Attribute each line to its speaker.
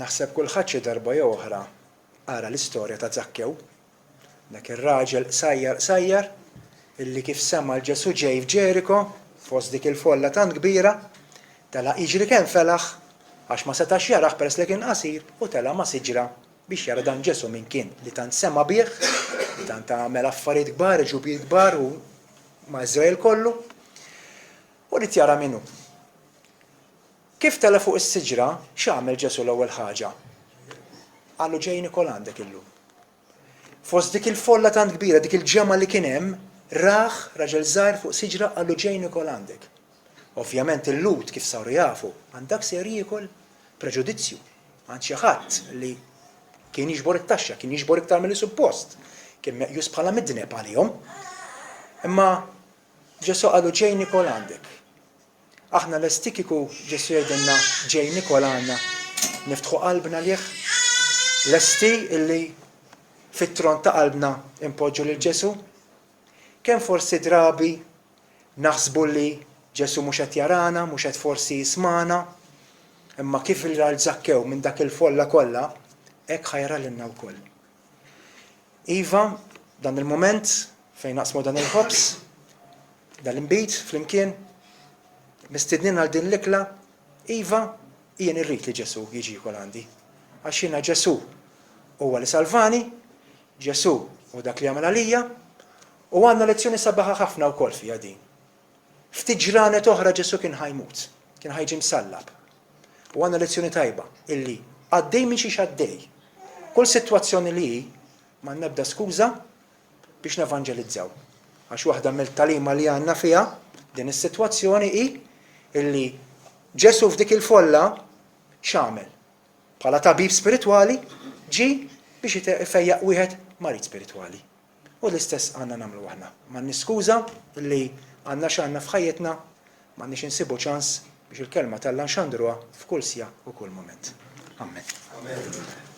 Speaker 1: Naħseb kulħadd xi darba jew oħra qara l-istorja ta' Zakkew, dak ir-raġel qsajjar qsajjar illi kif sema' 'l Ġesù ġej f'Ġeriko fost dik il-folla tant kbira, telaq jiġri kemm felaħ għax ma setax jarah peress li kien qasir u tela' ma' siġra biex jara dan Ġesù min kien li tant sema' bih, li tant għamel affarijiet kbar, għeġubijiet kbar u ma' Iżrael kollu, u ried jara min hu. Kif tela' fuq is-siġra, x'għamel Ġesù l-ewwel ħaġa? Qallu ġej nikol għandek illum. Fost dik il-folla tant kbira, dik il-ġemgħa li kien hemm, rah raġel żgħir fuq siġra qallu ġej nikol għandek. Ovvjament il-Lhud kif saru jafu, għand dak sejjer jiekol? Preġudizzju għand xi ħadd li kien jiġbor it-taxxa, kien jiġbor iktar milli suppost, kien meqjus bħala midneb għalihom. Imma Ġesù qallu ġej nikol għandek. Aħna lesti kieku Ġesù jgħidilna ġej nikol għandna niftħu qalbna lih? Lesti illi fit-tron ta' qalbna inpoġġu lil Ġesù? Kemm forsi drabi naħsbu li Ġesù mhux qed jarana, mhux qed forsi jismagħna, imma kif ra 'l Żakkew minn dak il-folla kollha, hekk ħa jara lilna wkoll. Iva, dan il-mument fejn naqsmu dan il-ħobż, dan l-inbid flimkien, mistednin għal din l-ikla, iva, jien irrid li Ġesù jiġi jiekol għandi. Għax jiena Ġesù huwa li salvani, Ġesù hu dak li għamel għalija, u għandna lezzjoni sabiħa ħafna wkoll fiha din. Ftit ġranet oħra Ġesù kien ħa jmut, kien ħa jiġi msallab. U għandna lezzjoni tajba illi għaddej minn xiex għaddej, kull sitwazzjoni li hi, m'għandna ebda skuża biex nevanġelizzaw. Għax waħda mill-tagħlima li għandna fiha din is-sitwazzjoni hi illi Ġesù f'dik il-folla x'għamel? Bħala tabib spiritwali ġie biex ifejjaq wieħed marid spiritwali. U l-istess għandna nagħmlu aħna. M'għandniex skuża li għandna x'għandna f'ħajjitna, m'għandniex insibu ċans biex il-Kelma t'Alla nxandruha f'kull siegħa u kull mument. Amen.
Speaker 2: Amen.